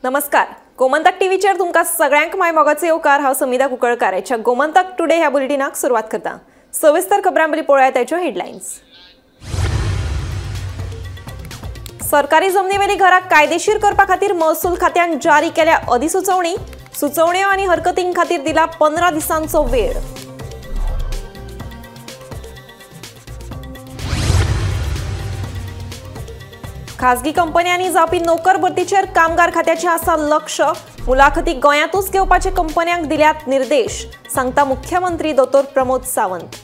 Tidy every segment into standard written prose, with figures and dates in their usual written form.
नमस्कार, गोमंतक टीव्हीचेर तुमकां सगळ्यांक my मोगाचो येवकार। हांव समिधा कुंकळकार ह्या गोमंतक टुडे ह्या बुलेटिनाक सुरवात करता। सविस्तर खबरां पयलीं पळोवया ताच्यो हेडलायन्स। सरकारी जमनीवेली घरां कायदेशीर करपा खातीर महसूल खात्यान जारी केल्या अधिसुचोवणी। सुचोवण्यो आनी हरकतीं खातीर दिला 15 दिसांचो वेळ। खाजगी कंपन्यांनी जावपी नोकर भरतीचेर कामगार खात्याचें आसा लक्ष। मुलाखती गोंयांतूच घेवपाचे कंपन्यांक दिल्यात निर्देश, सांगता मुख्यमंत्री दोतोर प्रमोद सावंत।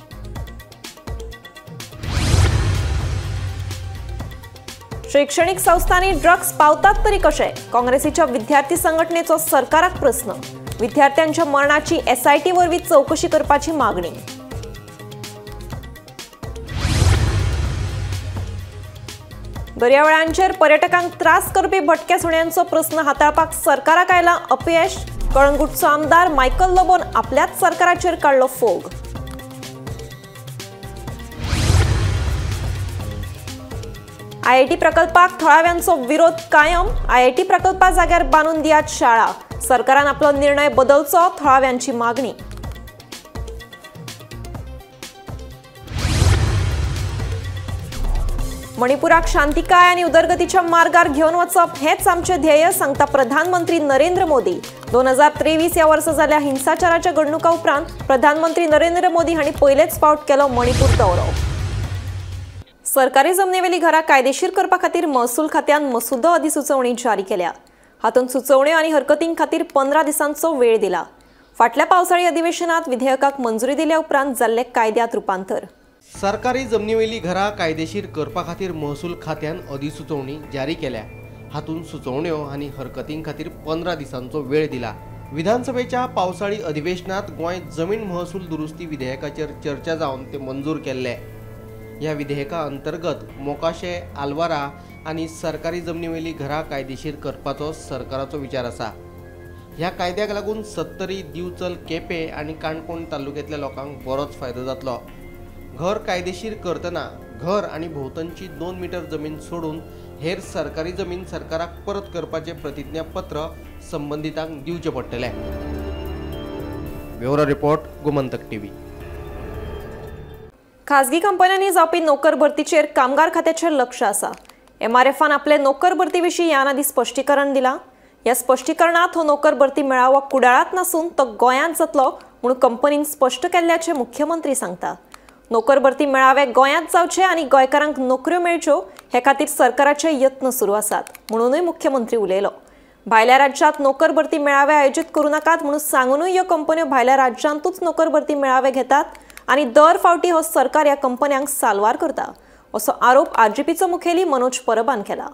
शैक्षणिक संस्थांनी ड्रग्स पावतात तरी कशे? काँग्रेसीच्या विद्यार्थी संघटनेचो सरकाराक प्रस्न। विद्यार्थ्यांच्या मरणाची एसआयटी वरवीं चवकशी करपाची मागणी। दर्यावेळांचेर पर्यटकांक त्रास करपी भटक्या सुण्यांचो प्रस्न हाताळपाक सरकाराक आयला अपयश। कळंगूटचो आमदार मायकल लोबोन आपल्याच सरकाराचेर काडलो फोग। आयआयटी प्रकल्पाक थळाव्यांचो विरोध कायम। आयआयटी प्रकल्पा जाग्यार बांदून दियात शाळा, सरकारान आपलो निर्णय बदलचो, थळाव्यांची मागणी। मणिपुराक शांतिकाय आनी उदरगतीच्या मार्गार घेवन वचप हेच आमचें ध्येय, सांगता प्रधानमंत्री नरेंद्र मोदी। 2023 ह्या वर्सा जाल्ल्या हिंसाचाराच्या घडणुका उपरांत प्रधानमंत्री नरेंद्र मोदी हांणी पयलेच फावट केलो मणिपूर दौरो। सरकारी जमनीवेली घरां कायदेशीर करपा खातीर महसूल खात्यान मसुदो अधिसुचोवणी जारी केल्या। हातूंत सुचोवण्यो आनी हरकतीं खातीर 15 दिसांचो वेळ दिला। फाटल्या पावसाळी अधिवेशनात विधेयकाक मंजुरी दिल्या उपरांत जाल्ले कायद्यात रुपांतर। सरकारी जमनीवेली घरां कायदेशीर करपा खातीर महसूल खात्यान अधिसुचोवणी जारी केल्या। हातूंत सुचोवण्यो आनी हरकतीं खातीर 15 दिसांचो वेळ दिला। विधानसभेच्या पावसाळी अधिवेशनात गोंय जमीन महसूल दुरुस्ती विधेयकाचेर चर्चा जावन ते मंजूर केल्ले। ह्या विधेयका अंतर्गत मोकाशे, आलवारा आनी सरकारी जमनीवेली घरां कायदेशीर करपाचो सरकाराचो विचार आसा। ह्या कायद्याक लागून सत्तरी, दिवचल, केपें आनी काणकोण तालुक्यांतल्या लोकांक बरोच फायदो जातलो। घर कायदेशीर करतना घर आनी भोंवतणची 2 मीटर जमीन सोडून हेर सरकारी जमीन सरकाराक परत करपाचें प्रतिज्ञापत्र संबंदितांक दिवचें पडटलें। Bureau report, Gomantak TV. खाजगी कंपन्यांनी जावपी नोकर भरतीचेर कामगार खात्याचेर लक्ष आसा। एमआरएफान आपले नोकर भरती विशीं ह्यान आदीं स्पश्टीकरण दिलां। ह्या स्पश्टीकरणांत हो नोकर भरती मेळावो कुडाळांत नासून तो गोंयांत जातलो म्हूण कंपनीन स्पश्ट केल्ल्याचें मुख्यमंत्री सांगता। नोकर भरती मेळावे गोंयांत जावचे आनी गोंयकारांक नोकऱ्यो मेळच्यो हे खातीर सरकाराचे यत्न सुरू आसात म्हणूनय मुख्यमंत्री उलयलो। भायल्या राज्यांत नोकर भरती मेळावे आयोजीत करूं नाकात म्हणून सांगूनय ह्यो कंपन्यो भायल्या राज्यांतूच नोकर भरती मेळावे घेतात आनी दर फावटी हो सरकार ह्या कंपन्यांक साल्वार करता, असो आरोप आरजीपीचो मुखेली मनोज परबान केला।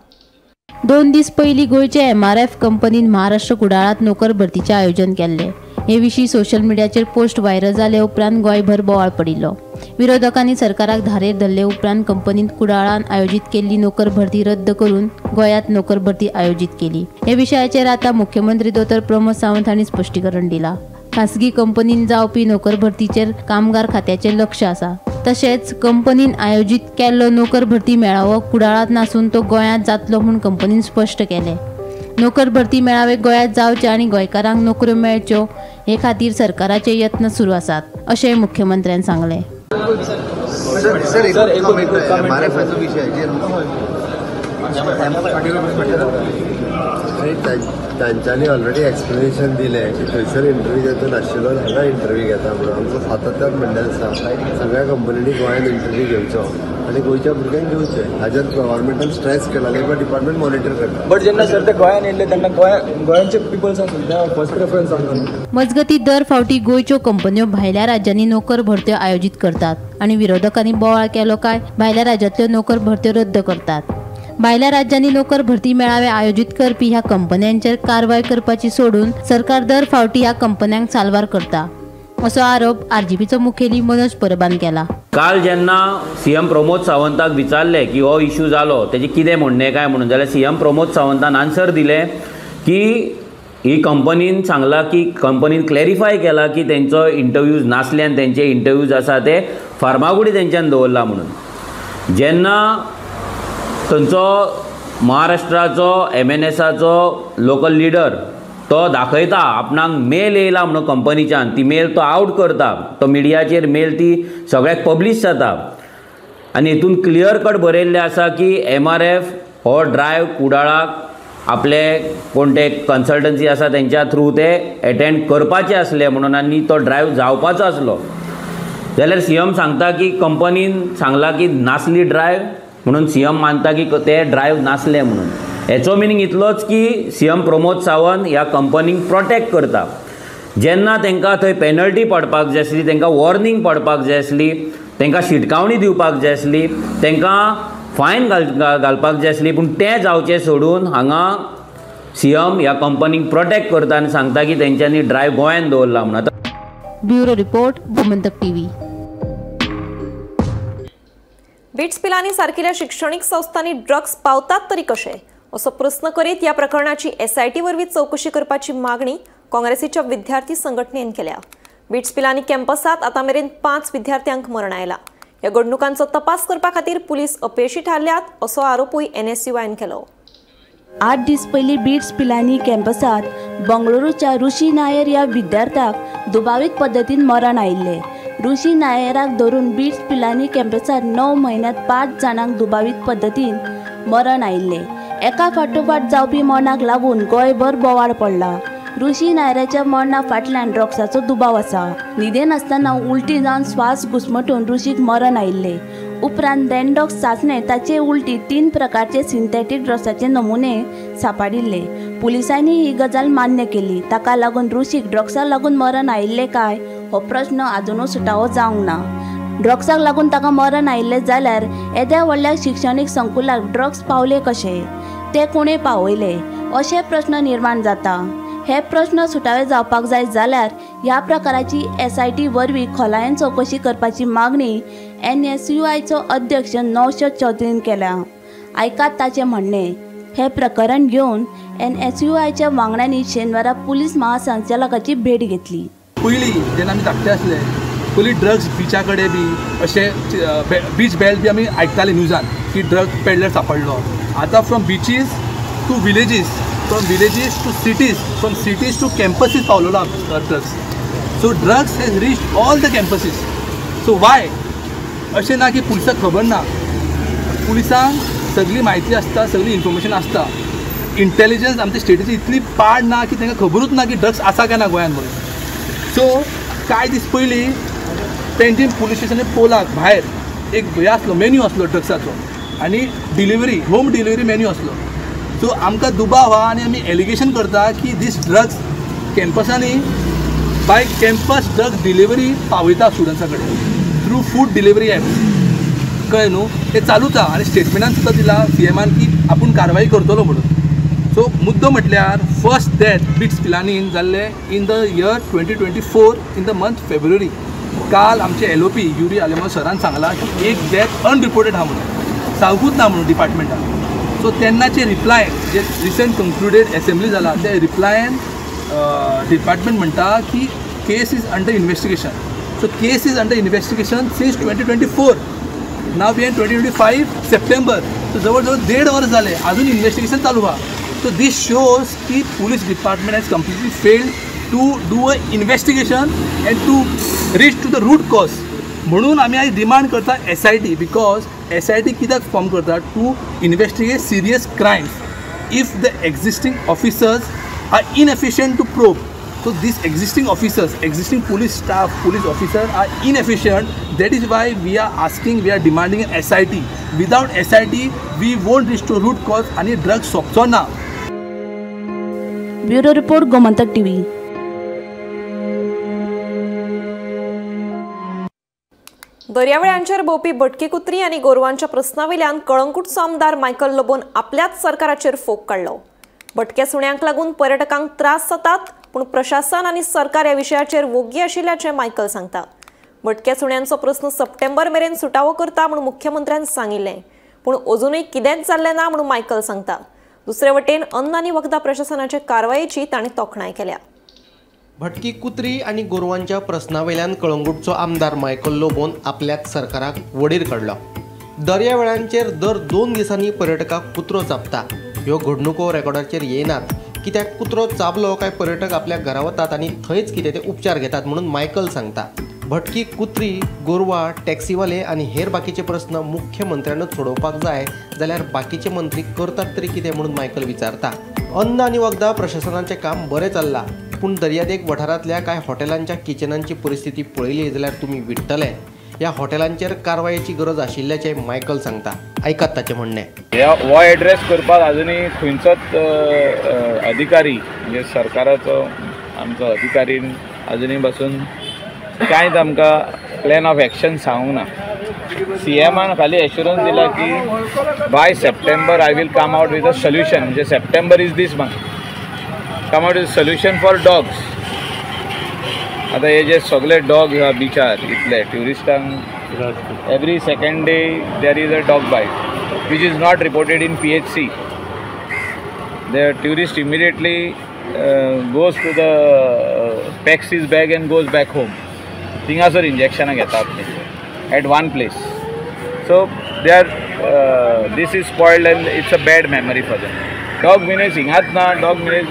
2 दीस पयलीं गोंयचे एमआरएफ कंपनीन महाराष्ट्र कुडाळांत नोकर भरतीचें आयोजन केल्लें। हे विशीं सोशल मिडियाचेर पोस्ट व्हायरल जाले उपरांत गोंयभर बोवाळ पडिल्लो। विरोधकांनी सरकाराक धारेर धरले उपरांत कंपनीन कुडाळान आयोजीत केल्ली नोकर भरती रद्द करून गोंयांत नोकर भरती आयोजीत केली। हे विशयाचेर आतां मुख्यमंत्री दोतोर प्रमोद सावंत हांणी स्पश्टीकरण दिलां। खासगी कंपनीन जावपी नोकर भरतीचेर कामगार खात्याचें लक्ष आसा। तशेंच कंपनीन आयोजीत केल्लो नोकर भरती मेळावो कुडाळांत नासून तो गोंयांत जातलो म्हूण कंपनीन स्पश्ट केलें। नोकर भरती मेळावे गोंयांत जावचे आनी गोंयकारांक नोकऱ्यो मेळच्यो हे खातीर सरकाराचे यत्न सुरू आसात, अशें मुख्यमंत्र्यान सांगलें। तांच्यांनी ऑलरेडी एक्सप्लेनेशन दिलें की थंयसर इंटरव्यू जाता नाशिल्लो, हांगा इंटरव्यू घेता म्हणून। आमचो सातत्यान म्हणणें आसा सगळ्या कंपनींनी गोंयांत इंटरव्यू घेवचो आनी गोंयच्या भुरग्यांक घेवचें। हाजेर गव्हर्मेंटान स्ट्रेस केला, लेबर डिपार्टमेंट मॉनिटर करता। बट जेन्ना सर ते गोंयांत येयल्ले तेन्ना गोंयांचे पिपल्सांक सुद्दां फर्स्ट प्रेफरन्स आमकां। मजगतीं दर फावटी गोंयच्यो कंपन्यो भायल्या राज्यांनी नोकर भरत्यो आयोजीत करतात आनी विरोधकांनी बोवाळ केलो काय भायल्या राज्यांतल्यो नोकर भरत्यो रद्द करतात। भायल्या राज्यांनी नोकर भरती मेळावे आयोजीत करपी ह्या कंपन्यांचेर कारवाय करपाची सोडून सरकार दर फावटी ह्या कंपन्यांक साल्वार करता, असो आरोप आरजीपीचो मुखेली मनोज परबान केला। काल जेन्ना सीएम प्रमोद सावंताक विचारलें की हो इश्यू जालो तेजें कितें म्हणणें काय म्हणून, जाल्यार सीएम प्रमोद सावंतान आन्सर दिलें की ही कंपनीन सांगलां की कंपनीन क्लॅरिफाय केलां की तेंचो इंटरव्यूज नासले आनी तेंचे इंटरव्यूज आसा ते फार्मागुडी तेंच्यान दवरला म्हणून। जेन्ना थंयचो महाराष्ट्राचो एमएनएसाचो लोकल लिडर तो दाखयता आपणाक मेल येयला म्हणून कंपनीच्यान, ती मेल तो आवट करता, तो मिडियाचेर मेल ती सगळ्याक पब्लीश जाता आनी हितून क्लियर कट बरयल्लें आसा की एमआरएफ हो ड्रायव कुडाळाक आपले कोण ते कन्सल्टन्सी आसा तेंच्या थ्रू ते एटेंड करपाचे आसले म्हणून आनी तो ड्रायव जावपाचो आसलो. जाल्यार सीएम सांगता की कंपनीन सांगला की नासली ड्रायव म्हणून, सीएम मानता की ते ड्रायव नासले म्हणून. हेचो मिनींग इतलोच की सीएम प्रमोद सावंत ह्या कंपनीक प्रोटेक्ट करता. जेन्ना तांकां थंय पेनल्टी पडपाक जाय आसली, तांकां वॉर्निंग पडपाक जाय आसली, तांकां शिटकावणी दिवपाक जाय आसली, तांकां फायन घालपाक जाय आसली, पूण तें जावचें सोडून हांगा सीएम ह्या कंपनीक प्रोटेक्ट करता आनी सांगता की तेंच्यांनी ड्रायव गोंयांत दवरला म्हणून. Bureau report, Gomantak TV. BITS Pilani सारकिल्या शिक्षणीक संस्थांनी ड्रग्स पावतात तरी कशे असो प्रस्न करीत ह्या प्रकरणाची एसआयटी वरवीं चवकशी करपाची मागणी काँग्रेसीच्या विद्यार्थी संघटनेन केल्या. बिट्स पिलानी कॅम्पसात आतां मेरेन 5 विद्यार्थ्यांक मरण आयला. ह्या घडणुकांचो तपास करपा खातीर पुलीस अपेशी थारल्यात असो आरोपूय एनएसयूआयन केलो. 8 दीस पयलीं बिट्स पिलानी कॅम्पसांत बंगळुरूच्या ऋषी नायर ह्या विद्यार्थ्याक दुबावीत पद्दतीन मरण आयिल्लें. ऋषी नायराक धरून बिट्स पिलानी कॅम्पसांत 9 म्हयन्यांत 5 जाणांक दुबावीत पद्दतीन मरण आयिल्लें. एका फाटोफाट जावपी मरणाक लागून गोंयभर बोवाळ पडला. ऋषी नायराच्या मरणा फाटल्यान ड्रग्साचो दुबाव आसा. न्हिदेन आसतना उलटी जावन श्वास घुस्मटून ऋषीक मरण आयिल्लें. उपरांत रँडॉक्स चांचणेंत ताचे उलटी 3 प्रकारचे सिंथेटीक ड्रग्साचे नमुने सांपडिल्ले. पुलिसांनी ही गजाल मान्य केली. ताका लागून ऋषीक ड्रग्साक लागून मरण आयिल्लें काय हो प्रश्न आजुनूय सुटावो जावंक ना. ड्रग्साक लागून ताका मरण आयिल्लें जाल्यार येद्या व्हडल्या शिक्षणीक संकुलाक ड्रग्स पावले कशे, ते कोणें पावयले अशे प्रश्न निर्माण जाता. हे प्रश्न सुटावे जावपाक जाय जाल्यार ह्या प्रकाराची एसआयटी वरवीं खोलायेन चवकशी करपाची मागणी एनएसयूआयचो अध्यक्ष नौशद चौधरीन केल्या. आयकात ताचें म्हणणें. हे प्रकरण घेवन एनएसयूआयच्या वांगड्यांनी शेनवारा पुलीस महासंचालकाची भेट घेतली. पयलीं जेन्ना आमी धाकटे आसले पयलीं ड्रग्स बिचा कडेन बी अशें बीच बेल्ट बी आमी आयकताले न्यूजान की ड्रग पेडलर सापडलो. आतां from beaches to villages, from villages to cities, from cities to campuses पावलेलो drugs. So drugs has reached all the campuses. So why अशें ना की पुलिसांक खबर ना? पुलिसांक सगळी म्हायती आसता, सगळी इन्फॉर्मेशन आसता. इंटेलिजन्स आमच्या स्टेटीची इतली पाड ना की तांकां खबरूच ना की ड्रग्स आसा काय ना गोंयांत म्हणून. सो कांय दीस पयलीं पेंजीम पुलीस स्टेशनार पोलाक भायर एक हे आसलो, मेन्यू आसलो ड्रग्साचो आनी डिलिव्हरी, होम डिलिव्हरी मेन्यू आसलो. सो आमकां दुबाव आहा आनी आमी एलिगेशन करता की दीस ड्रग्स कॅम्पसांनी बाय कॅम्पस ड्रग डिलिव्हरी पावयता स्टुडंट्सां कडेन थ्रू फूड डिलिव्हरी ॲप्स. कळ्ळें न्हू? तें चालूच आहा आनी स्टेटमेंटान सुद्दां दिला सीएमान की आपूण कारवाई करतलो म्हणून. सो मुद्दो म्हटल्यार फर्स्ट डेथ बिट्स पिलानीन जाल्लें in the year 2024 in the month February. काल आमचे एलओपी युरी आलेमाव सरान सांगलां की एक डेथ अनरिपोर्टेड आहा म्हणून, सांगूच ना म्हणून डिपार्टमेंटान. सो तेन्नाचे रिप्लाय जे रिसंट कंक्लुडेड एसेंब्ली जाला त्या रिप्लायन डिपार्टमेंट म्हणटा की case is under investigation. So case is under investigation since 2024. Now we are 2025 September. So जवळ जवळ 1.5 वर्स जालें अजून इन्वेस्टिगेशन चालू आहा. सो दीस शोज की police department has completely failed to do a investigation and to reach to the root cause. म्हणून आमी आयज डिमांड करता SIT, because SIT कित्याक फॉर्म करता? To investigate serious crimes. If the existing officers are inefficient to probe, so these existing officers, existing police staff, police officer are inefficient. That is why we are asking, we are demanding an SIT. Without SIT we won't reach to root cause आनी drugs सोंपचो ना. Bureau report, Gomantak TV. दर्यावेळांचेर भोंवपी भटकी कुत्री आनी गोरवांच्या प्रस्नावेल्यान कळंगूटचो आमदार Michael लोबोन आपल्याच सरकाराचेर फोग काडलो. भटक्या सुण्यांक लागून पर्यटकांक त्रास जातात, पूण प्रशासन आनी सरकार ह्या विशयाचेर वोग्गी आशिल्ल्याचें मायकल सांगता. भटक्या सुण्यांचो प्रस्न सप्टेंबर मेरेन सुटावो करता म्हूण मुख्यमंत्र्यान सांगिल्लें, पूण अजुनूय कितेंच जाल्लें ना म्हूण मायकल सांगता. दुसरे वटेन अन्न आनी वखदां प्रशासनाचे कारवायेची ताणें तोखणाय केल्या. भटकी कुत्री आनी गोरवांच्या प्रस्नावेल्यान कळंगूटचो आमदार मायकल लोबोन आपल्याच सरकाराक वडीर काडलो. दर्यावेळांचेर दर 2 दिसांनी पर्यटकाक कुत्रो चाबता. ह्यो घडणुको रेकॉर्डाचेर येनात, कित्याक कुत्रो चाबलो काय पर्यटक आपल्या घरा वतात आनी थंयच कितें ते उपचार घेतात म्हणून मायकल सांगता. भटकी कुत्री, गोरवां, टॅक्सीवाले आनी हेर बाकीचे प्रस्न मुख्यमंत्र्यानूच सोडोवपाक जाय जाल्यार बाकीचे मंत्री करतात तरी कितें म्हणून मायकल विचारता. अन्न आनी वखदां प्रशासनाचें काम बरें चल्लां, पूण दर्यादेग वाठारांतल्या कांय हॉटेलांच्या किचनांची परिस्थिती पळयली जाल्यार तुमी विट्टले. ह्या हॉटेलांचेर कारवायेची गरज आशिल्ल्याचें मायकल सांगता. आयकात ताचें म्हणणें. हो एड्रेस करपाक अजुनूय खंयचोच अधिकारी म्हणजे सरकाराचो आमचो अधिकारी अजुनूय बसून कांयच आमकां प्लॅन ऑफ एक्शन सांगूंक ना. सी एमान खाली एश्युरन्स दिला की by September I will come out with a solution. म्हणजे September is this month, come out with solution for dogs. आतां हे जे सगळे डॉग ह्या बिचार इतले ट्युरिस्टांक every second day there is a dog bite which is not reported in PHC. The tourist immediately goes to the packs his bag and goes back home. थिंगासर इंजेक्शनां घेता आपली at one place. So they are this is spoiled and it's a bad memory for them. Dog menace हिंगाच ना, dog menace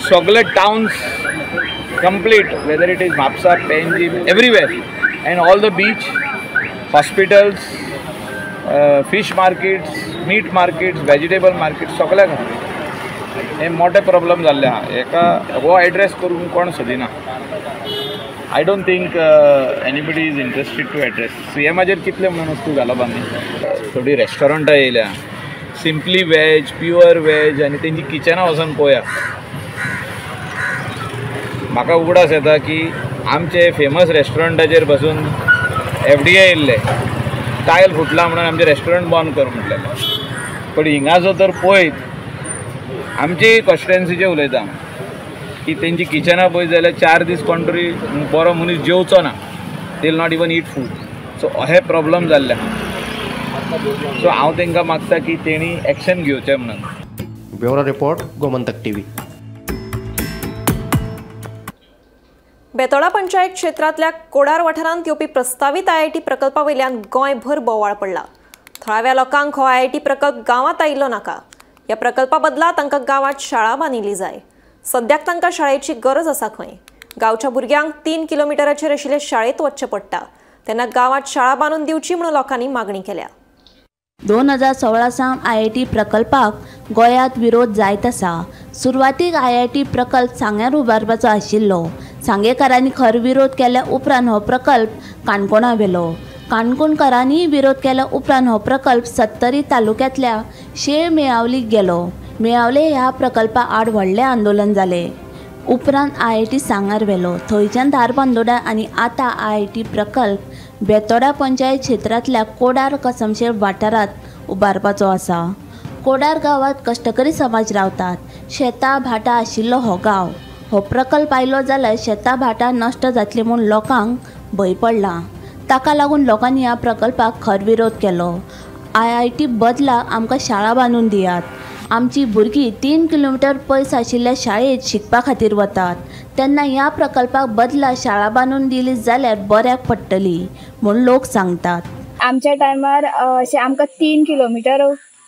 सगळे towns complete, whether it is Mapusa, Panjim, everywhere, and all the beach, hospitals, fish markets, meat markets, vegetable markets, सगळ्याक हे मोठे problem जाल्ले आहा. हेका हो एड्रेस करूंक कोण सोदिना. I don't think anybody is interested to address. C एमाचेर कितले म्हणून वस्तू घालप आमी. थोडीं रेस्टॉरंटां येयल्या, सिंपली वेज, प्युअर वेज, आनी तेंची किचनां वचोन पळोवया. म्हाका उगडास येता की आमचे फेमस रेस्टॉरंटाचेर बसून FDA येयल्ले, टायल फुटला म्हणून आमचें रेस्टॉरंट बंद कर म्हटलेलें. पण हिंगा जो तर पळयत आमची कॉन्स्टिट्युएन्सीचें उलयता की तेंची किचनां पळयत जाल्यार 4 दीस कोण तरी बरो मनीस जेवचो ना, they will not even eat food. So हे प्रॉब्लम जाल्ले आहा. सो हांव तांकां मागता की तेणी एक्शन घेवचें म्हणून. Bureau report, Gomantak TV. Betora panchayat क्षेत्रांतल्या कोडार वाठारांत येवपी प्रस्तावीत IIT प्रकल्पा वयल्यान गोंयभर बोवाळ पडला. थळाव्या लोकांक हो IIT प्रकल्प गांवांत आयिल्लो नाका. ह्या प्रकल्पा बदला तांकां गांवांत शाळा बांदिल्ली जाय. सद्याक तांकां शाळेची गरज आसा खंय. गांवच्या भुरग्यांक 3 किलोमिटराचेर आशिल्ले शाळेंत वचचें पडटा, तेन्ना गांवांत शाळा बांदून दिवची म्हणून लोकांनी मागणी केल्या. 2016 सावन IIT प्रकल्पाक गोंयांत विरोध जायत आसा. सुरवातीक IIT प्रकल्प सांग्यार उबारपाचो आशिल्लो. सांगेकारांनी खर विरोध केल्या उपरांत हो प्रकल्प काणकोणा व्हेलो. काणकोणकारांनीय विरोध केल्या उपरांत हो प्रकल्प सत्तरी तालुक्यांतल्या शेळ मेळावलीक गेलो. मेळावले ह्या प्रकल्पा आड व्हडलें आंदोलन जालें. उपरांत IIT सांगार व्हेलो. थंयच्यान धारबांदोडा आनी आतां IIT प्रकल्प बेतोडा पंचायत क्षेत्रांतल्या कोडार कसमशेर वाठारांत उबारपाचो आसा. कोडार गांवांत कश्टकरी समाज रावतात. शेतां भाटां आशिल्लो हो गांव. हो प्रकल्प आयलो जाल्यार शेतां भाटां नश्ट जातली म्हूण लोकांक भंय पडला. ताका लागून लोकांनी ह्या प्रकल्पाक खर विरोध केलो. IIT बदला आमकां शाळा बांदून दियात. आमची भुरगीं 3 किलोमिटर पयस आशिल्ल्या शाळेंत शिकपा खातीर वतात, तेन्ना ह्या प्रकल्पाक बदला शाळा बांदून दिली जाल्यार बऱ्याक पडटली म्हूण लोक सांगतात. आमच्या टायमार अशें आमकां 3 किलोमिटर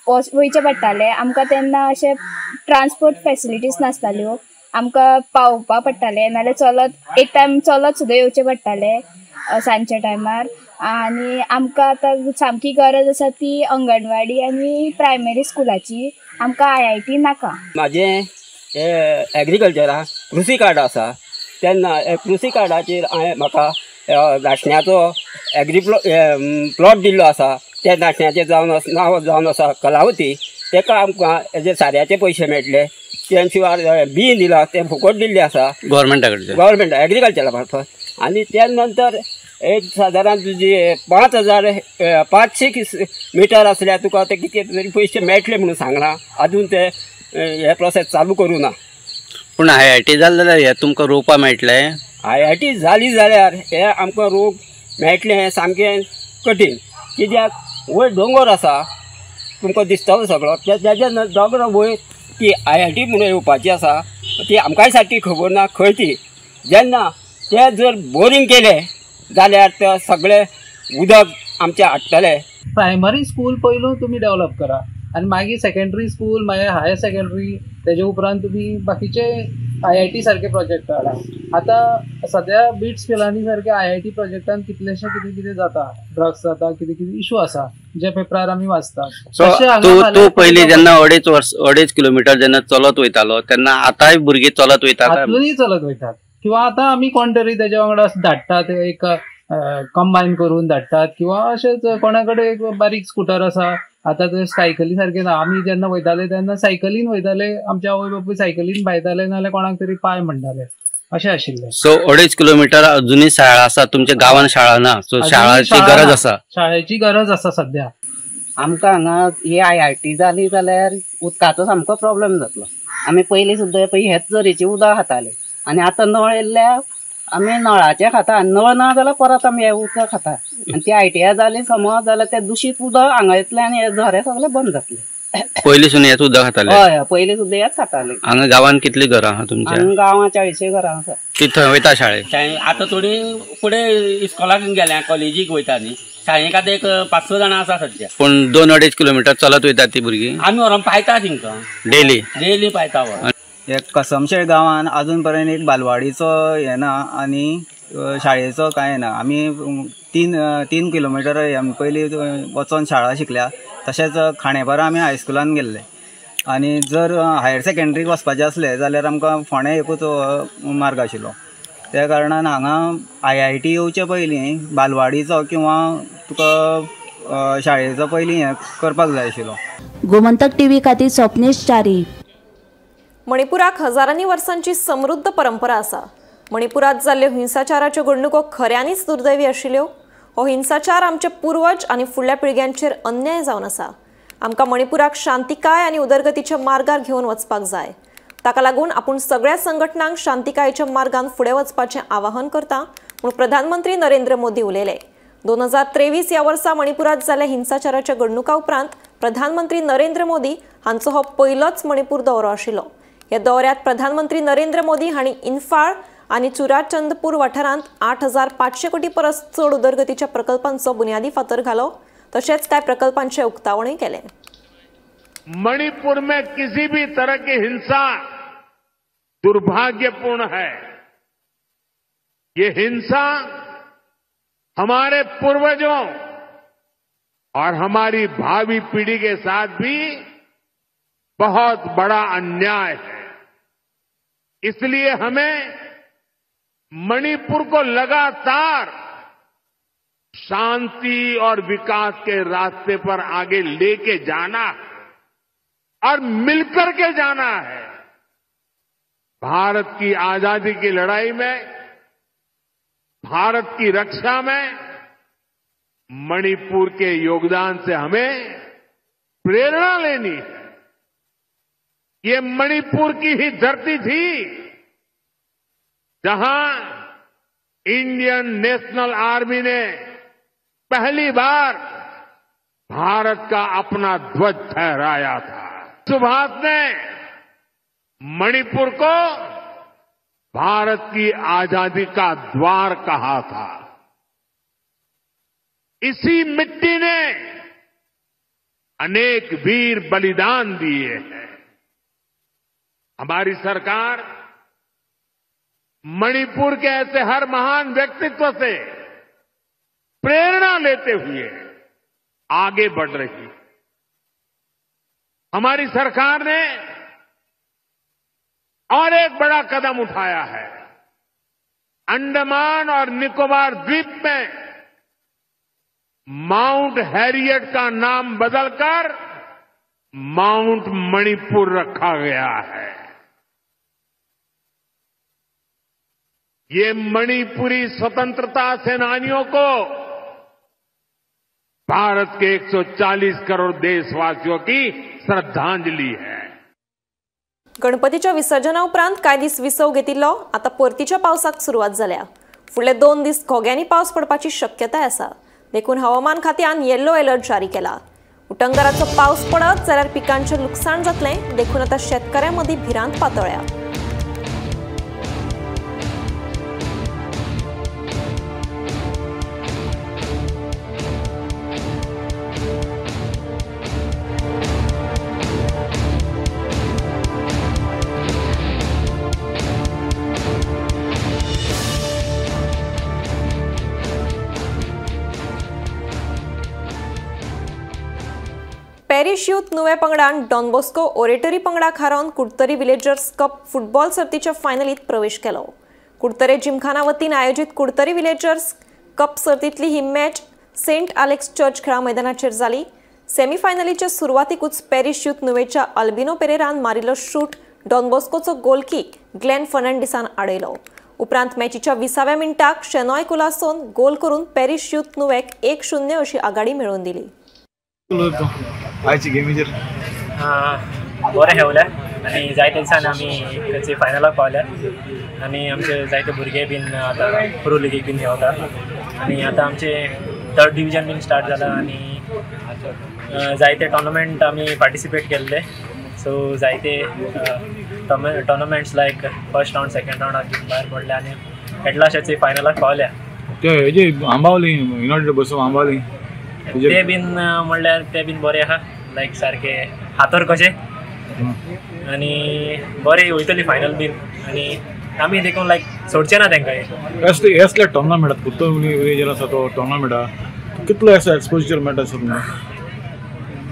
वयचें पडटालें. आमकां तेन्ना अशें ट्रान्सपोर्ट फेसिलिटीज नासताल्यो. आमकां पावोवपा पडटालें, नाल्यार चलत एक टायम चलत सुद्दां येवचें पडटालें सांजच्या टायमार. आनी आमकां आतां सामकी गरज आसा ती अंगणवाडी आनी प्रायमरी स्कुलाची. आमकां IIT नाका. म्हाजें एग्रीकल्चरा कृषी कार्ड आसा, तेन्ना कृषी कार्डाचेर हांवें म्हाका नाशण्याचो एग्री प्लॉट दिल्लो आसा. त्या नाशण्याचें जावन नांव जावन आसा कलावती. ताका आमकां हेजे साऱ्याचे पयशे मेळटले. त्या शिवाय बी दिलां तें फुकट दिल्लें आसा गव्हर्मेंटा कडच्यान, गव्हर्मेंट एग्रीकल्चरा मार्फत. आनी त्या नंतर एक सादारण तुजी 5500 मिटर आसल्यार तुका ते कितके तरी पयशे मेळटले म्हणून सांगलां. अजून ते हे प्रोसेस चालू करूं ना. पूण IIT जालें जाल्यार हे तुमकां रोवपा मेळटलें? IIT जाली जाल्यार हे आमकां रोग मेळटलें हें सामकें कठीण. कित्याक वयर दोंगर आसा, तुमकां दिसतलो सगळो. तेज्या दोंगरा वयर ती IIT म्हणून येवपाची आसा, ती आमकांय सारकी खबर ना खंय ती. जेन्ना ते जर बोरींग केलें जाल्यार ते सगळें उदक आमचें हाडटले. प्रायमरी स्कूल पयलू तुमी डेवलप करा आनी मागीर सेकेंडरी स्कूल, मागीर हायर सेकेंडरी, तेजे उपरांत तुमी बाकीचे IIT सारके प्रोजेक्ट हाडा. आतां सद्या बिट्स पिलानी सारके IIT प्रोजेक्टान कितलेशे कितें कितें जाता, ड्रग्स जाता, कितें कितें इशू आसा जे पेपरार आमी वाचतात. सो तूं पयलीं जेन्ना 2.5 किलोमिटर जेन्ना चलत वयतालो तेन्ना आतांय भुरगीं चलत वयतात, आजूनय चलत वयतात, किंवा आतां आमी कोण तरी तेज्या वांगडा धाडटात, एक कंबायन करून धाडटात, किंवा अशेंच कोणा कडेन एक बारीक स्कुटर आसा. आतां ते सायकली सारके ना, आमी जेन्ना वयताले तेन्ना सायकलीन वयताले, आमचे आवय बापूय सायकलीन भायताले, नाजाल्यार कोणाक तरी पांय म्हणटाले, अशें आशिल्लें. सो 2.5 किलोमिटर अजुनूय शाळा आसा, तुमच्या गांवान शाळा ना, सो शाळाची गरज आसा, शाळेची गरज आसा सद्या. आमकां हांगा ही IIT जाली जाल्यार उदकाचो सामको प्रोब्लेम जातलो. आमी पयलीं सुद्दां पळय हेच झरीचें उदक खाताले आनी आतां नळ येयल्ल्या आमी नळाचें खाता, आनी नळ ना जाल्यार परत आमी हें उदक खाता. आनी ती ITI जाली समज जाल्यार तें दुशीत उदक हांगा येतलें आनी हे झरे सगळे बंद जातले. पयलीं हेच उदक खाताले? हय, पयलीं सुद्दां हेच खाताले. हांगा गांवांत कितलीं घरां आहा तुमच्या? हांगा गांवांत 40 घरां आसा. ती थंय वयता शाळेक? आतां थोडी फुडें इस्कॉलाक गेल्या, कॉलेजीक वयता न्ही, शाळेक आतां एक 5-6 जाणां आसा सद्या. पूण 2-2.5 किलोमिटर चलत वयतात ती भुरगीं? आमी व्हरोन पायता तेंकां डेली, डेली पायता व्हरोन. एक कसमशेळ गांवान अजून पर्यंत एक बालवाडीचो हें ना आनी शाळेचो कांय ना. आमी 3 किलोमिटर पयलीं वचोन शाळा शिकल्या, तशेंच खांडेपारा आमी हायस्कुलान गेल्ले. आनी जर हायर सेकेंडरीक वचपाचें आसलें जाल्यार आमकां फोंडें एकूच मार्ग आशिल्लो. त्या कारणान हांगा IIT येवचे पयलीं बालवाडीचो किंवा तुका शाळेचो पयलीं हें करपाक जाय आशिल्लो. गोमंतक टीव्ही खातीर स्वप्नेश च्यारी. मणिपुराक हजारांनी वर्सांची समृद्ध परंपरा आसा. मणिपुरात जाल्ल्यो हिंसाचाराच्यो घडणुको खऱ्यांनीच दुर्दैवी आशिल्ल्यो. हो हिंसाचार आमचे पूर्वज आनी फुडल्या पिळग्यांचेर अन्याय जावन आसा. आमकां मणिपुराक शांतिकाय आनी उदरगतीच्या मार्गार घेवन वचपाक जाय. ताका लागून आपूण सगळ्या संघटनांक शांतिकायेच्या मार्गान फुडें वचपाचें आवाहन करता म्हूण प्रधानमंत्री नरेंद्र मोदी उलयले. 2023 ह्या वर्सा मणिपुरात जाल्ल्या हिंसाचाराच्या घडणुका उपरांत प्रधानमंत्री नरेंद्र मोदी हांचो हो पयलोच मणिपूर दौरो आशिल्लो. ह्या दौऱ्यात प्रधानमंत्री नरेंद्र मोदी हांणी इन्फाळ आनी चुराचंदपूर वाठारांत 8500 कोटी परस चड उदरगतीच्या प्रकल्पांचो बुन्यादी फातर घालो, तशेंच कांय प्रकल्पांचें उक्तावणूय केलें. मणिपुर में किसी भी तरह की हिंसा दुर्भाग्यपूर्ण है. ये हिंसा हमारे पूर्वजों और हमारी भावी पीढ़ी के साथ भी बहुत बड़ा अन्याय है. इसलिए हमें मणिपुर को लगातार शांति और विकास के रास्ते पर आगे लेके जाना है और मिलकर के जाना है. भारत की आजादी की लड़ाई में, भारत की रक्षा में मणिपुर के योगदान से हमें प्रेरणा लेनी है. ये मणिपुर की ही धरती थी जहां इंडियन नेशनल आर्मी ने पहली बार भारत का अपना ध्वज फहराया था. सुभाष ने मणिपुर को भारत की आजादी का द्वार कहा था. इसी मिट्टी ने अनेक वीर बलिदान दिए हैं. हमारी सरकार मणिपुर के ऐसे हर महान व्यक्तित्व से प्रेरणा लेते हुए आगे बढ़ रही है. हमारी सरकार ने और एक बड़ा कदम उठाया है. अंडमान और निकोबार द्वीप में माउंट हैरियट का नाम बदलकर माउंट मणिपुर रखा गया है. ये मणिपुरी स्वतंत्रता सेनानियों को भारत के 140 करोड़ देशवासियों की श्रद्धांजलि है. गणपतीच्या विसर्जना उपरांत कांय दीस विसव घेतिल्लो, आतां परतीच्या पावसाक सुरवात जाल्या. फुडले 2 दीस घोग्यांनी पावस पडपाची शक्यताय आसा. देखून हवामान खात्यान येल्लो अलर्ट जारी केला. उटंगाराचो पावस पडत जाल्यार पिकांचें लुकसाण जातलें, देखून आतां शेतकऱ्यां मदीं भिरांत पातळ्या. पॅरिश यूथ नुवे पंगडान डॉन बॉस्को ओरेटरी पंगडाक हारोवन कुडतरी विलेजर्स कप फुटबॉल सर्तीच्या फायनलीत प्रवेश केलो. कुडतरे जिमखाना वतीन आयोजित कुडतरी विलेजर्स कप सर्तीतली ही मॅच सेंट आलेक्स चर्च खेळा मैदानाचेर जाली. सेमीफायनलीच्या सुरवातीकूच पॅरिश यूथ नुवेच्या अल्बिनो पेरेरान मारिल्लो शूट डॉन बॉस्कोचो गोलकी ग्लेन फर्नांडिसान आडयलो. उपरांत मॅचीच्या 20व्या मिनटाक शेनॉय कुलासोन गोल करून पॅरिश यूथ नुवेक 1-0 अशी आघाडी मेळोवन दिली. आयची गेमीचेर बरें खेळले आनी जायते दिसान आमी खंयचे फायनलाक पावल्या आनी आमचे जायते भुरगे बीन आतां प्रो लिगीक बीन खेळटा आनी आतां आमचे थर्ड डिविजन बीन स्टार्ट जाला आनी जायते टोर्नामेंट आमी पार्टिसिपेट केल्ले. सो जायते tournaments like first round second रावंडाक भायर पडले आनी एटलास्टाचे फायनलाक पावल्या. ते हेजे आंबावली युनायटेड बसून आंबावली ते बीन म्हणल्यार ते बीन बरे आहा, लायक सारके हातर कशे आनी बरे वयतली फायनल बीन आनी आमी देखून लायक सोडचे ना तेंकां. असले असले टोर्नामेंटात कुडतरी विलेजर आसा तो टोर्नामेंटा कितलो असो एक्सपोजर मेळटा सर तुमकां?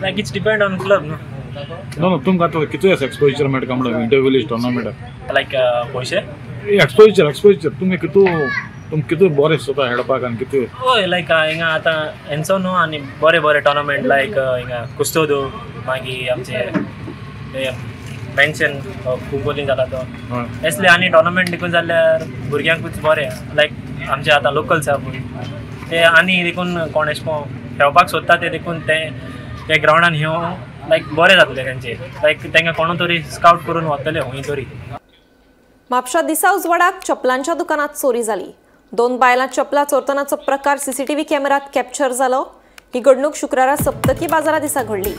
Like it's depend on club न्हू. नो नो तुमकां आतां कितलो असो एक्सपोजर मेळटा म्हणल्यार इंटर विलेज टोर्नामेंटाक? लायक पयशे एक्सपोजर एक्सपोजर तुमी कितू तुमकां कितू बरें दिसता खेळपाक आनी कितू? हय, लायक हिंगा आतां हेंचो न्हू आनी बरे बरे टोर्नामेंट लायक हिंगा कुस्तोदो, मागीर आमचे मेन्शन कुंकोली जाला तो असले आनी टोर्नामेंट देखून जाल्यार भुरग्यांकूच बरें. लायक आमचे आतां लोकल्स आहा पळय ते आनी देखून कोण एशें कोन्न खेळपाक सोदता ते देखून ते ते ग्रावंडान येवन लायक बरें जातलें तेंचे, लायक तांकां कोणू तरी स्कावट करून वतले खंय तरी. म्हापशा दिसा उजवाडाक चपलांच्या दुकानात चोरी जाली. 2 बायलां चपलां चोरतनाचो प्रकार सीसीटीव्ही कॅमेऱ्यात कॅप्चर जालो. ही घडणूक शुक्रारा सप्तकी बाजारा दिसा घडली.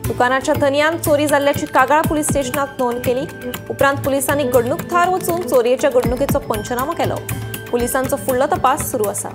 दुकानाच्या धनयान चोरी जाल्ल्याची कागाळ पुलीस स्टेशनात नोंद केली. उपरांत पुलिसांनी घडणूक थळार वचून चोरयेच्या घडणुकेचो पंचनामो केलो. पुलिसांचो फुडलो तपास सुरू आसा.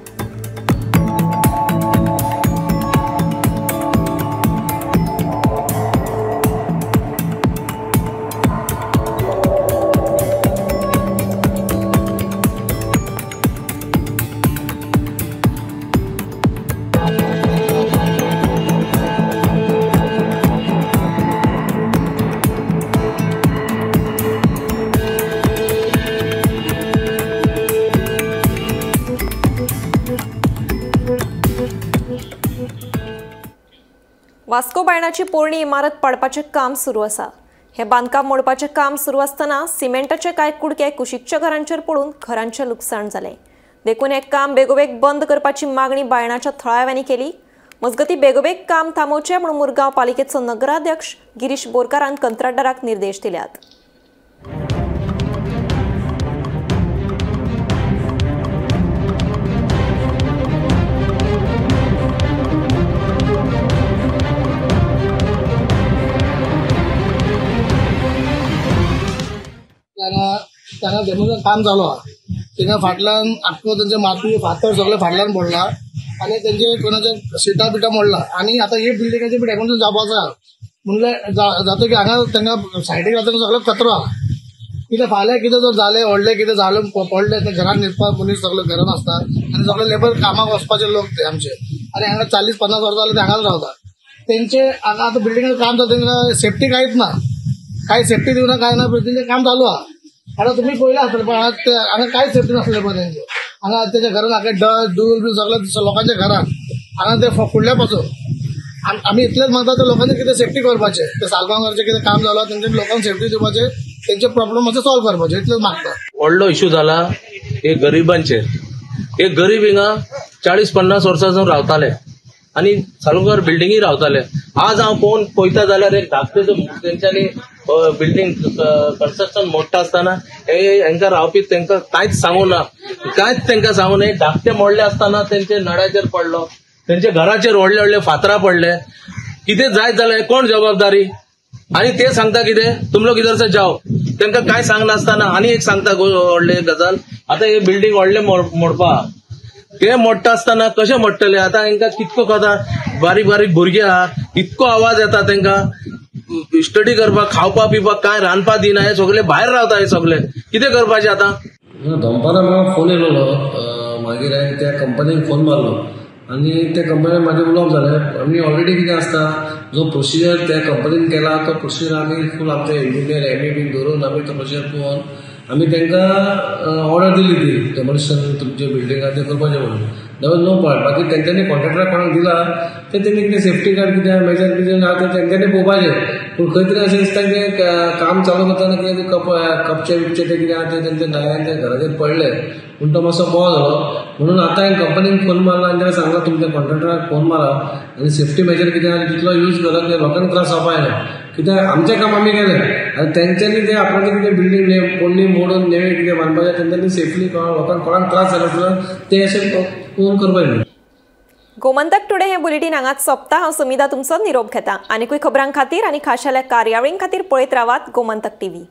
वास्को बायणाची पोरणी इमारत पाडपाचें काम सुरू आसा. हें बांदकाम मोडपाचें काम सुरू आसतना सिमेंटाचे कांय कुडके कुशीकच्या घरांचेर पडून घरांचें लुकसाण जालें. देखून हें काम बेगोबेग बंद करपाची मागणी बायणाच्या थळाव्यांनी केली. मजगतीं बेगोबेग काम थांबोवचें म्हूण मुरगांव पालिकेचो नगराध्यक्ष गिरीश बोरकारान कंत्राटदाराक निर्देश दिल्यात. तांगा डेमोचं काम चालू आहा. थिंगा फाटल्यान आख्खो तेंचे माती फातर सगळे फाटल्यान पडला आनी तेंचे कोणाचे सिटां बिटां मोडला आनी आतां ही बिल्डिंगाचे बी डेमोशन जावपाचो आहा. म्हणल्यार जातकीर हांगा तांकां सायडीक आतां सगळो कचरो आहा. कितें फाल्यां कितें जर जालें व्हडलें कितें जालें पडलें तें घरान न्हिदपाक मनीस सगळे घरान आसता आनी सगळे लेबर कामाक वचपाचे लोक ते आमचे आनी हांगा 40-50 वर्सां जालें ते हांगाच रावता. तेंचे हांगा आतां बिल्डिंगाचें काम जाता तेंकां सेफ्टी कांयच ना, कांय सेफ्टी दिवना कांय ना, तेंचें काम चालू आहा. आतां तुमी पळयलें आसतलें पण हांगा कांय सेफ्टी नासलें पळय तेंचे. हांगा तेच्या घरान हांगा डस्ट धूल बी सगळें लोकांच्या घरान हांगा ते फुडल्या पासून आमी इतलेंच मागता ते लोकांनी कितें सेफ्टी करपाचें, ते सालगांवचे कितें काम जालां तेंचे लोकांक सेफ्टी दिवपाचें, तेंचे प्रॉब्लम मातशे सॉल्व करपाचे इतलेंच मागता. व्हडलो इशू जाला हे गरिबांचेर. हे गरीब हिंगा 40-50 वर्सां सावन रावताले आनी सालगांवकार बिल्डिंगी रावताले. आज हांव पळोवन पळयता जाल्यार एक धाकटे तेंच्यांनी बिल्डिंग कन्स्ट्रक्शन मोडटा आसतना हे हेंकां रावपी तेंकां कांयच सांगू ना, कांयच तेंकां सांगू ना. धाकटे मोडले आसतना तेंचे नळ्याचेर पडलो, तेंच्या घराचेर व्हडले व्हडले फातरां पडले. कितें जायत जाल्यार कोण जबाबदारी? आनी ते सांगता कितें तुम लोग इधर से जाओ, तेंकां कांय सांगनासतना. आनी एक सांगता व्हडली गजाल, आतां हे बिल्डिंग व्हडले मोडपा, ते मोडटा आसतना कशें मोडटले? आतां हेंकां कितको कथा बारीक बारीक भुरगे आहा, इतको आवाज येता तेंकां स्टडी करपाक, खावपा पिवपाक कांय रांदपा दिना. हे सगळे भायर रावता, हे सगळे कितें करपाचें आतां? दनपारां म्हाका फोन येयलेलो, मागीर हांवें त्या कंपनीक फोन मारलो. आनी त्या कंपनीन म्हाजें उलोवप जालें. आमी ऑलरेडी कितें आसता जो प्रोसिजर त्या कंपनीन केला तो प्रोसिजर आमी फूल आमचे इंजिनियर एम ई बीन धरून आमी तो प्रोसिजर पळोवन आमी तांकां ऑर्डर दिली ती डेमोलिशन तुमचे बिल्डिंगां तें करपाचें म्हणून. There was no part. बाकी तेंच्यांनी कॉन्ट्रॅक्टराक कोणाक दिला ते तेणी कितें सेफ्टी गार्ड कितें मेजर कितें आहा तें तेंच्यांनी पळोवपाचें. पूण खंय तरी अशें दिसता की काम चालू करतना कितें कपचे बिपचे ते कितें आहा ते तेंच्या नळ्यान ते घराचेर पडले पूण तो मातसो बोव जालो. म्हणून आतां हांवें कंपनीक फोन मारला आनी ताका सांगलां तुमच्या कॉन्ट्रॅक्टराक फोन मारा आनी सेफ्टी मेजर कितें आहा तितलो यूज करात की लोकांक त्रास जावपा जायना. कित्याक आमचें काम आमी केलें आनी तेंच्यांनी तें आपणाचें कितें बिल्डींग पोरणी मोडून नवें कितें बांदपाचें तेंच्यांनी सेफली लोकांक कोणाक त्रास जालो नासतना तें अशें पळोवन करपाचें. गोमंतक टुडे हे बुलेटीन हांगाच सोंपता. हांव सुमिधा तुमचो निरोप घेता. आनीकूय खबरां खातीर आनी खाशेल्या कार्यावळीं खातीर पळयत रावात गोमंतक टीव्ही.